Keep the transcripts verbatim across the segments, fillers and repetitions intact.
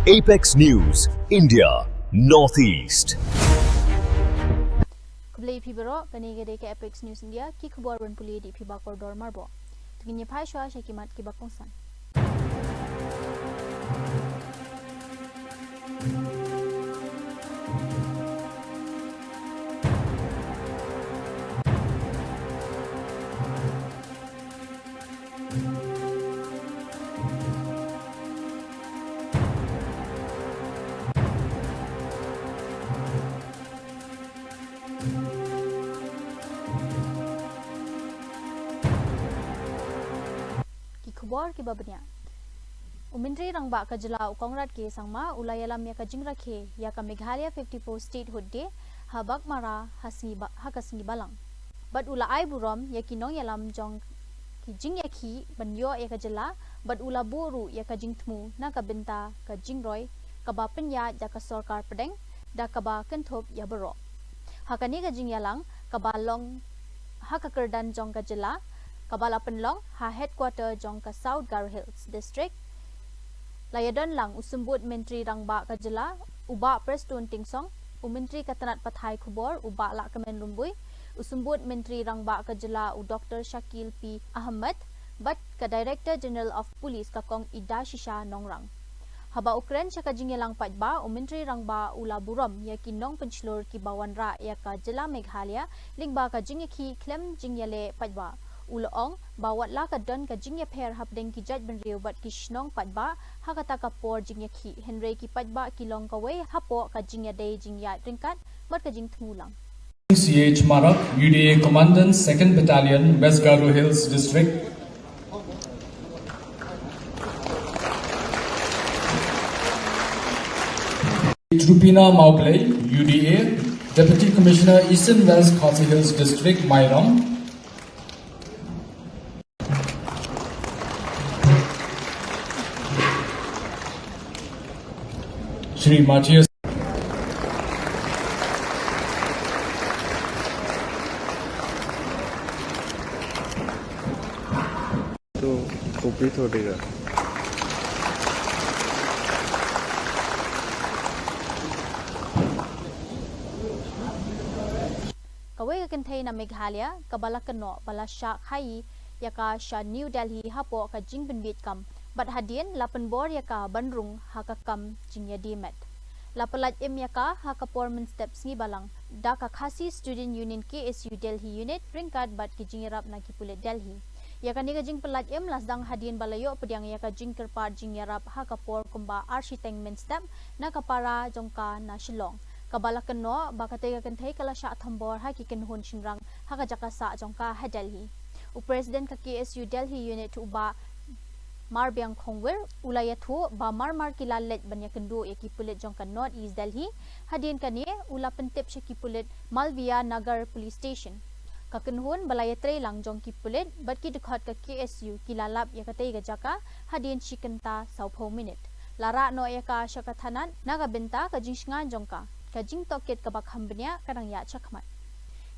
Apex News, India, Northeast. Khublei phi baroh, kane ka dei ka Apex News India, ki khubor ban pule da phi ba kordor marbok. Te ngin ïa phai shuwa sha ki mat ki ba kongsan. Ki khubor ki ba bniah. U Myntri Rangbah ka jylla u Conrad K Sangma u la ïalam ïa ka jingrakhe ïa ka Meghalaya fifty-four Statehood Day ha Baghmara ha sngi ba, ha ka sngi Balang. Bad u la ai burom ïa ki nongïalam jong ki jingïakhih ban ïoh ïa ka jylla, bad u la buh ruh ïa ka jingthmu na ka bynta ka jingroi kaba pynïaid da ka sorkar pdeng da kaba kynthup ïa baroh. Ha kane ka jingïalang kaba long ha ka kyrdan jong ka jylla, kaba la pynlong ha headquarter jong ka South Garo Hills District, la ïadon lang u Symbud Myntri Rangbah ka jylla u Bah Prestone Tynsong, u Myntri ka tnat pathai khubor u Bah Lahkmen Rymbui, u Symbud Myntri Rangbah ka jylla u Doktor Shakil P Ahammed, bad ka Director General of Police ka Kong Idashisha Nongrang. Haba u kren sha ka jingïalang paidbah, u Myntri Rangbah u la burom ïa ki nongpynshlur ki ba wanrah ïa ka jylla Meghalaya lyngba ka jingïakhih khlem jingïaleh paidbah. U la ong ba wat la ka don ka jingïapher hapdeng ki jaitbynriew bad ki shnong paidbah ha kata ka por jingïakhih, hynrei ki paidbah ki long kawei hapoh ka jingïadei jingïaid ryngkat bad ka jingthmu lang. C H Marak, U D A Commandant, Second Battalion, West Garo Hills District. Trupina Mawblei, U D A, Deputy Commissioner, Eastern West Khasi Hills District, Mairang. Shri Matthias. तो कॉपी थोड़ी का। Kawei ka kynthei na Meghalaya kaba la kynnoh ba la shah khaii ïa ka sha New Delhi hapoh ka jingpynbiej kam, bad hadien la pynbor ïa ka ban rung ha ka kam jingïadie met. La pyllait im ïa ka ha ka por mynstep sngi Balang da ka Khasi Student Union, K S U, Delhi Unit ryngkat bad ki jingïarap na ki pulit Delhi. Ïa kane ka jingpyllait im la sdang hadien ba la ïoh pdiang ïa ka jingkyrpad jingïarap ha ka por kumba ar shiteng mynstep na ka para jong ka na Shillong, kaba la kynnoh ba katei ka kynthei ka la shah thombor ha ki kynhun shynrang ha ka jaka sah jong ka ha Delhi. U President ka K S U Delhi Unit u Bah Marbiang Khongwir u la ïathuh ba mar mar ki la leit ban ïakynduh ïa ki pulit jong ka North East Delhi. Hadien kane u la pyntip sha ki pulit Malviya Nagar Police Station. Ka kynhun ba la ïatreilang jong ki pulit bad ki dkhot ka K S U ki la lap ïa katei ka jaka hadien shi kynta sawphew minit. La rah noh ïa ka sha ka thanat na ka bynta ka jingshngaiñ jong ka. Ka jingtohkit kaba kham bniah ka dang ïaid shakhmat.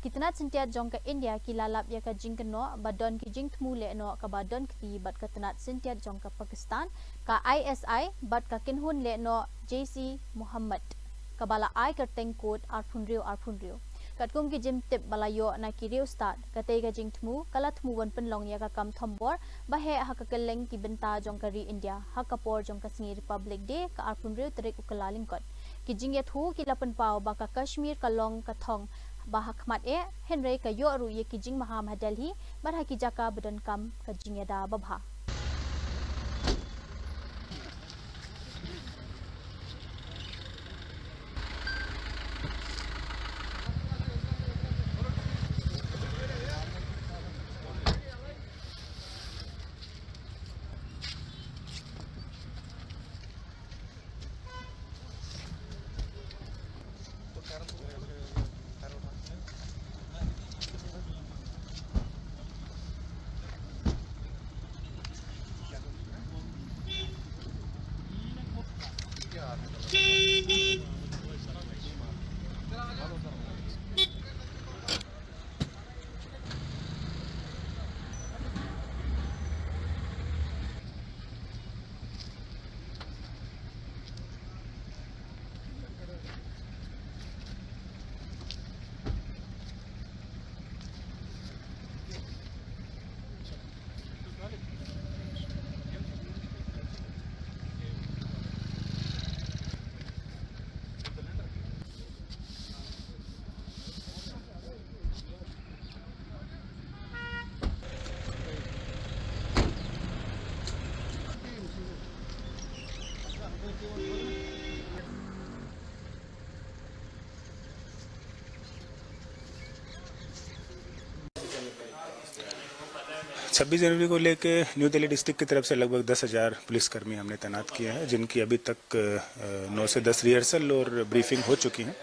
Ki tnat syntiat jong ka India ki la lap ïa ka jingkynnoh ba don ki jingthmu leh noh kaba don kti bad ka tnat syntiat jong ka Pakistan, ka I S I, bad ka kynhun leh noh Jaish-e-Mohammed, kaba la ai kyrteng code arphew hynriew arphew hynriew. Katkum ki jingtip ba la ïoh na ki riewstad, katei ka jingthmu ka la thmu ban pynlong ïa ka kam thombor ba heh ha ka kylleng ki bynta jong ka ri India ha ka por jong ka sngi Republic Day ka arphew hynriew tarik u Kyllalyngkot. Ki jingïathuh ki la pynpaw ba ka Kashmir ka long ka thong ba ha khmat eh, hynrei ka ïoh ruh ïa ki jingmaham ha Delhi bad ha ki jaka ba donkam ka jingïada babha. छब्बीस जनवरी को लेके न्यू दिल्ली डिस्ट्रिक्ट की तरफ से लगभग दस हज़ार पुलिसकर्मी हमने तैनात किए हैं, जिनकी अभी तक अ, नौ से दस रिहर्सल और ब्रीफिंग हो चुकी है।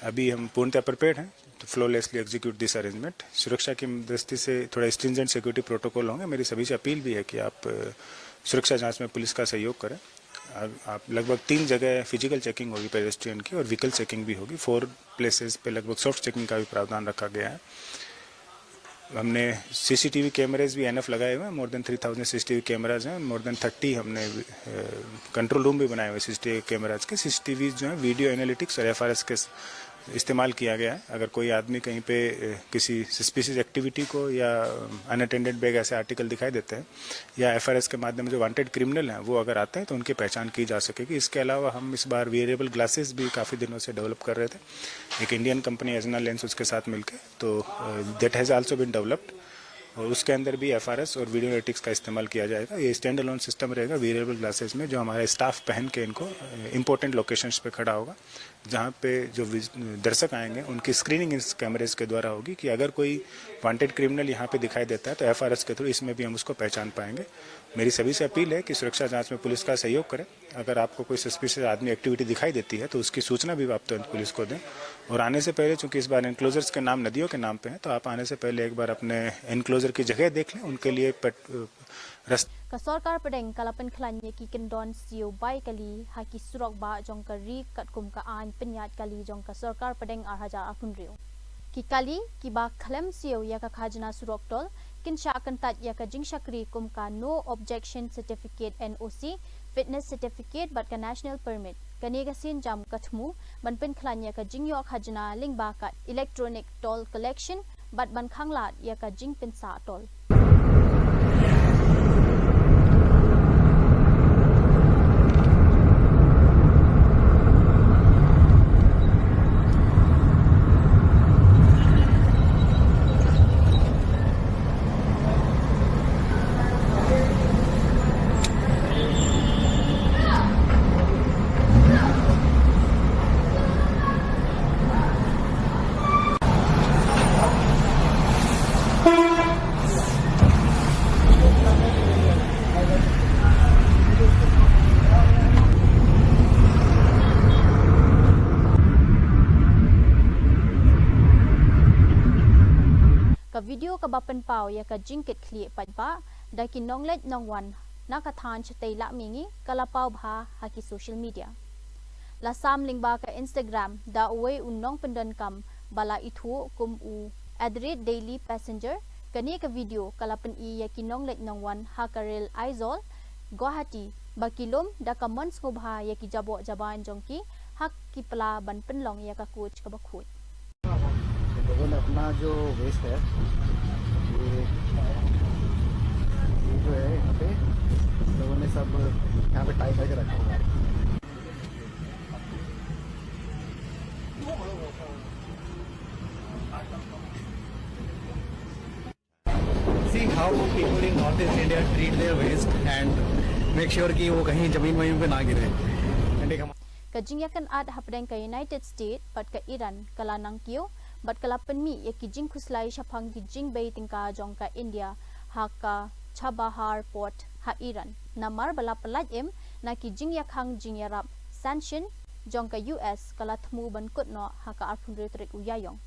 अभी हम पूर्णतः प्रिपेयर्ड हैं to flawlessly execute this arrangement। सुरक्षा की दृष्टि से थोड़ा स्ट्रिंजेंट सिक्योरिटी प्रोटोकॉल होंगे। मेरी सभी से अपील भी है कि आप अ, सुरक्षा जांच में पुलिस का सहयोग करें। आप आप लगभग तीन जगह फिजिकल चेकिंग होगी पेडेस्ट्रियन की, और व्हीकल चेकिंग भी होगी। फोर प्लेसेस पे लगभग सॉफ्ट चेकिंग का भी प्रावधान रखा गया है। हमने सीसीटीवी कैमरेज भी एनएफ लगाए हुए हैं। More than three thousand CCTV cameras हैं। मोर देन थर्टी हमने कंट्रोल रूम भी बनाए हुए सीसीटीवी कैमराज के। सीसीटीवी जो है, वीडियो एनालिटिक्स और एफआरएस के स- इस्तेमाल किया गया है। अगर कोई आदमी कहीं पे अ, किसी सस्पिशियस एक्टिविटी को या अनअटेंडेड बैग, ऐसे आर्टिकल दिखाई देते हैं, या एफआरएस के माध्यम से वांटेड क्रिमिनल हैं, वो अगर आते हैं तो उनकी पहचान की जा सकेगी। इसके अलावा हम इस बार वियरेबल ग्लासेस भी काफ़ी दिनों से डेवलप कर रहे थे, एक इंडियन कंपनी एजना लेंस, उसके साथ मिलकर। तो that has also been developed, और उसके अंदर भी एफआरएस और वीडियो एनालिटिक्स का इस्तेमाल किया जाएगा। ये स्टैंड अलोन सिस्टम रहेगा वियरेबल ग्लासेस में, जो हमारा स्टाफ पहन के इनको इंपॉर्टेंट लोकेशंस पे खड़ा होगा, जहाँ पे जो विज- दर्शक आएंगे, उनकी स्क्रीनिंग इस कैमरेज के द्वारा होगी कि अगर कोई वांटेड क्रिमिनल यहाँ पे दिखाई देता है तो एफआरएस के थ्रू इसमें भी हम उसको पहचान पाएंगे। मेरी सभी से अपील है कि सुरक्षा जांच में पुलिस का सहयोग करें। अगर आपको कोई सस्पिशियस आदमी एक्टिविटी दिखाई देती है तो उसकी सूचना भी आप तुरंत पुलिस को दें। और आने से पहले, चूंकि इस बार एनक्लोजर्स के नाम नदियों के नाम पे हैं, तो आप आने से पहले एक बार अपने एनक्लोजर की जगह देख लें, उनके लिए पेट-, रस- Ka sorkar pdeng ka la pynkhlaiñ ïa ki kyndon siew bai kali ha ki surok bah jong ka ri katkum ka aiñ pynïaid kali jong ka sorkar pdeng ar hajar arphew hynriew. Ki kali kiba khlem siew ïa ka khajna surok toll kin shah kyntait ïa ka jingshakri kum ka No Objection Certificate, N O C, Fitness Certificate bad ka National Permit. Kane ka sienjam ka thmu ban pynkhlaiñ ïa ka jingïoh khajna lyngba ka electronic toll collection bad ban khanglad ïa ka jingpynsah toll. Ka video kaba pynpaw ïa ka jingkitkhlieh paidbah da ki nongleit nongwan na ka thaiñ shatei Lahmiangi ka la paw bha ha ki social media. La sam lyngba ka Instagram da uwei u nongpyndonkam ba la ithuh kum u at the rate Daily Passenger. Kane ka video ka la pyni ïa ki nongleit nongwan ha ka rel Aizawl Guwahati ba ki lum da ka mon sngewbha ïa ki jaboh jaban jong ki ha ki pla ban pynlong ïa ka coach kaba khuid. लोगों ने अपना जो वेस्ट है, ये, ये जो है यहाँ पे, लोगों ने सब यहाँ पे टाई करके रखा हुआ है। See how people in Northeast India treat their waste and make sure कि वो कहीं जमीन वमीन पे ना गिरे। And एक हम- Ka jingïakynad hapdeng ka United States bad ka Iran ka la nangkiew bad ka la pynmih ïa ki jingkhuslai shaphang ki jingbei tyngka jong ka India ha ka Chabahar Port ha Iran, namar ba la pyllait im na ki jingïakhang jingïarap sanction jong ka U S ka la thmu ban kut noh ha ka arphew hynriew tarik u Ïaïong.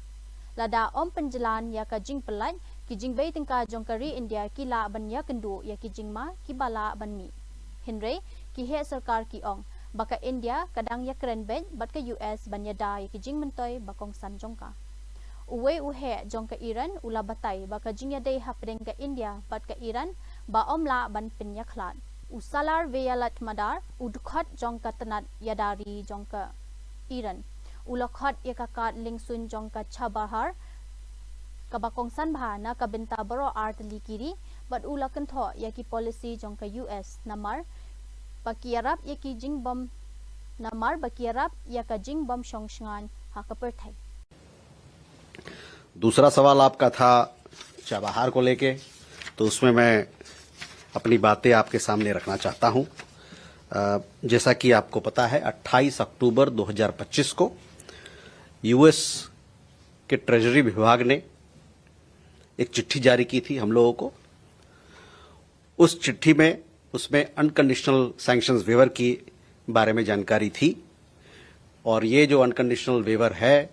Lada ym pynjlan ïa ka jingpyllait, ki jingbei tyngka jong ka ri India ki lah ban ïakynduh ïa ki jingma kiba lah ban mih. Hynrei ki heh sorkar ki ong ba ka India ka dang ïakren beit bad ka U S ban ïada ïa ki jingmyntoi ba kongsan jong ka. Uwei u heh jong ka Iran u la batai ba ka jingïadei hapdeng ka India bad ka Iran ba ym lah ban pynïakhlad. U Salar Velayatmadar, u dkhot jong ka tnat ïada ri jong ka Iran, u la khot ïa ka kad liengsuiñ jong ka Chabahar kaba kongsan bha na ka bynta baroh artylli ki ri bad u la kynthoh ïa ki policy jong ka U S namar ba ki ïarap ïa ki jingbym, namar ba ki ïarap ïa ka jingbym shong shngaiñ ha ka pyrthei. दूसरा सवाल आपका था चाबहार को लेके, तो उसमें मैं अपनी बातें आपके सामने रखना चाहता हूं। अ, जैसा कि आपको पता है, अट्ठाईस अक्टूबर दो हज़ार पच्चीस को यूएस के ट्रेजरी विभाग ने एक चिट्ठी जारी की थी हम लोगों को, उस चिट्ठी में उसमें अनकंडीशनल सैंक्शंस वेवर की बारे में जानकारी थी। और ये जो अनकंडीशनल वेवर है,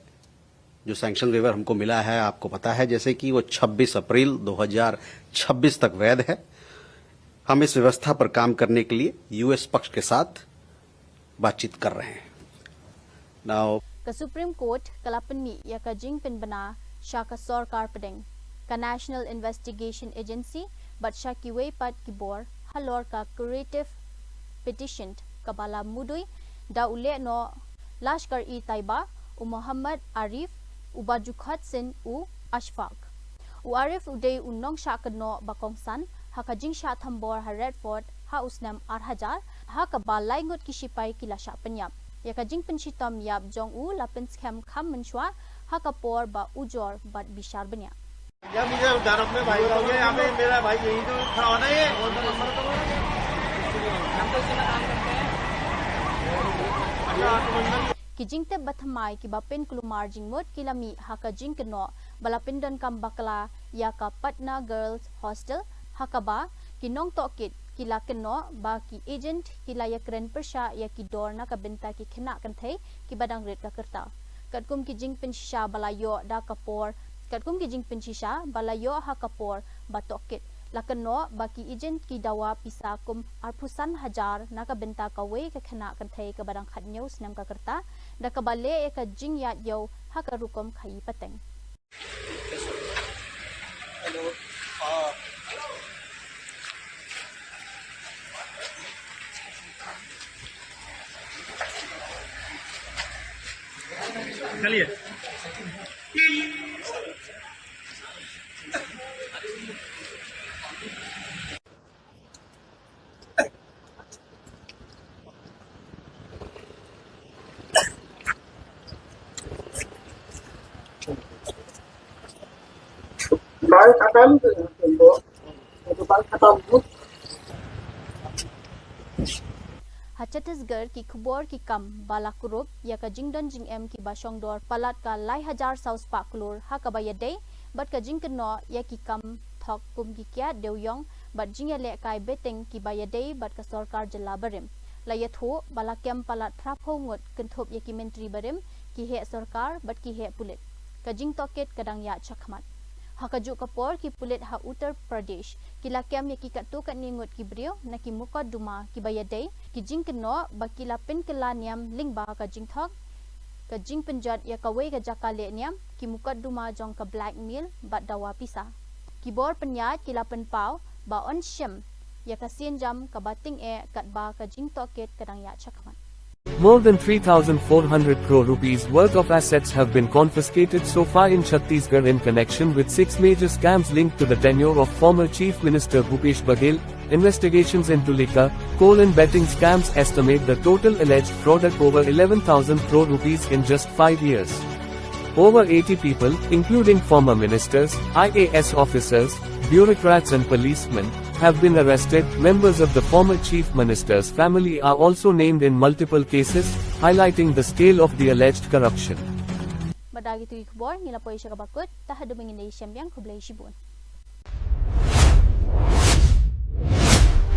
जो सैंक्शन वेवर हमको मिला है, आपको पता है जैसे कि वो छब्बीस अप्रैल दो हज़ार छब्बीस तक वैध है। हम इस व्यवस्था पर काम करने के लिए यूएस पक्ष के साथ बातचीत कर रहे हैं। Now, ka Supreme Court ka la pynmih ïa ka jingpynbna sha ka sorkar pdeng, ka National Investigation Agency bad sha kiwei pat ki bor halor ka curative petition kaba la mudui da u lehnoh Lashkar-e-Taiba, u Mohammad Arif, uba ju khot sien u Ashfaq. U Arif u dei u nongshah kynnoh ba kongsan ha ka jingshah thombor ha Redford ha u snem ar hajar, ha kaba lai ngut ki shipai ki la shah pynïap. Ïa ka jingpynshitom ïap jong u la pynskhem kham mynshuwa ha ka por ba ujor bad bishar bniah. जब मुझे डर अपने भाई का हो गया, यहाँ पे मेरा भाई यहीं तो खड़ा होना ही है। Ki jingtip ba thymmai kiba pynkulmar jingmut ki la mih ha ka jingkynnoh ba la pyndonkam bakla ïa ka Patna Girls Hostel, ha kaba ki nongtohkit ki la kynnoh ba ki agent ki la ïakren pyrshah ïa ki dor na ka bynta ki khynnah kynthei kiba dang rit ka kyrta. Katkum ki jingpynshisha ba la ïoh da ka por, katkum ki jingpynshisha ba la ïoh ha ka por ba tohkit, la kynnoh ba ki agent ki dawa pisa kum arphew san hajar na ka bynta kawei ka khynnah kynthei kaba dang khathynñiew snem ka kyrta, da kaba leh ïa ka jingïaid ïew ha ka rukom khaïi pateng. Ha Chhattisgarh ki khubor ki kam ba la kurup ïa ka jingdon jingem kiba shongdor palat ka lai hajar saw spah klur ha kaba ïadei bad ka jingkynnoh ïa ki kam thok kum ki kiad dewïong bad jingïalehkai betting kiba ïadei bad ka sorkar jylla barim. La ïathuh ba la kem palat phraphew ngut kynthup ïa ki myntri barim, ki heh sorkar bad ki heh pulit. Ka jingtohkit ka dang ïaid shakhmat. Ha kajuh ka por ki pulit ha Uttar Pradesh ki la kem ïa ki katto katne ngut ki briew na ki mukotduma kiba ïadei ki jingkynnoh ba ki la pynkylla niam lyngba ka jingthok, ka jingpynjot ïa kawei ka jaka leh niam, ki mukotduma jong ka blackmail bad dawa pisa. Ki bor pynïaid ki la pynpaw ba yn shim ïa ka sienjam kaba tyngeh katba ka jingtohkit ka dang ïaid shakhmat. More than three thousand four hundred crore rupees worth of assets have been confiscated so far in Chhattisgarh in connection with six major scams linked to the tenure of former Chief Minister Bhupesh Baghel. Investigations into liquor, coal and betting scams estimate the total alleged fraud at over eleven thousand crore rupees in just five years. Over eighty people, including former ministers, I A S officers, bureaucrats and policemen, have been arrested. Members of the former chief minister's family are also named in multiple cases, highlighting the scale of the alleged corruption. Bad da kito ki khubor ngi la poi sha kaba kut, ta haduh ba ngin ïashem biang, khublei shibun.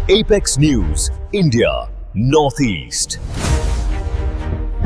Apex News, India, Northeast.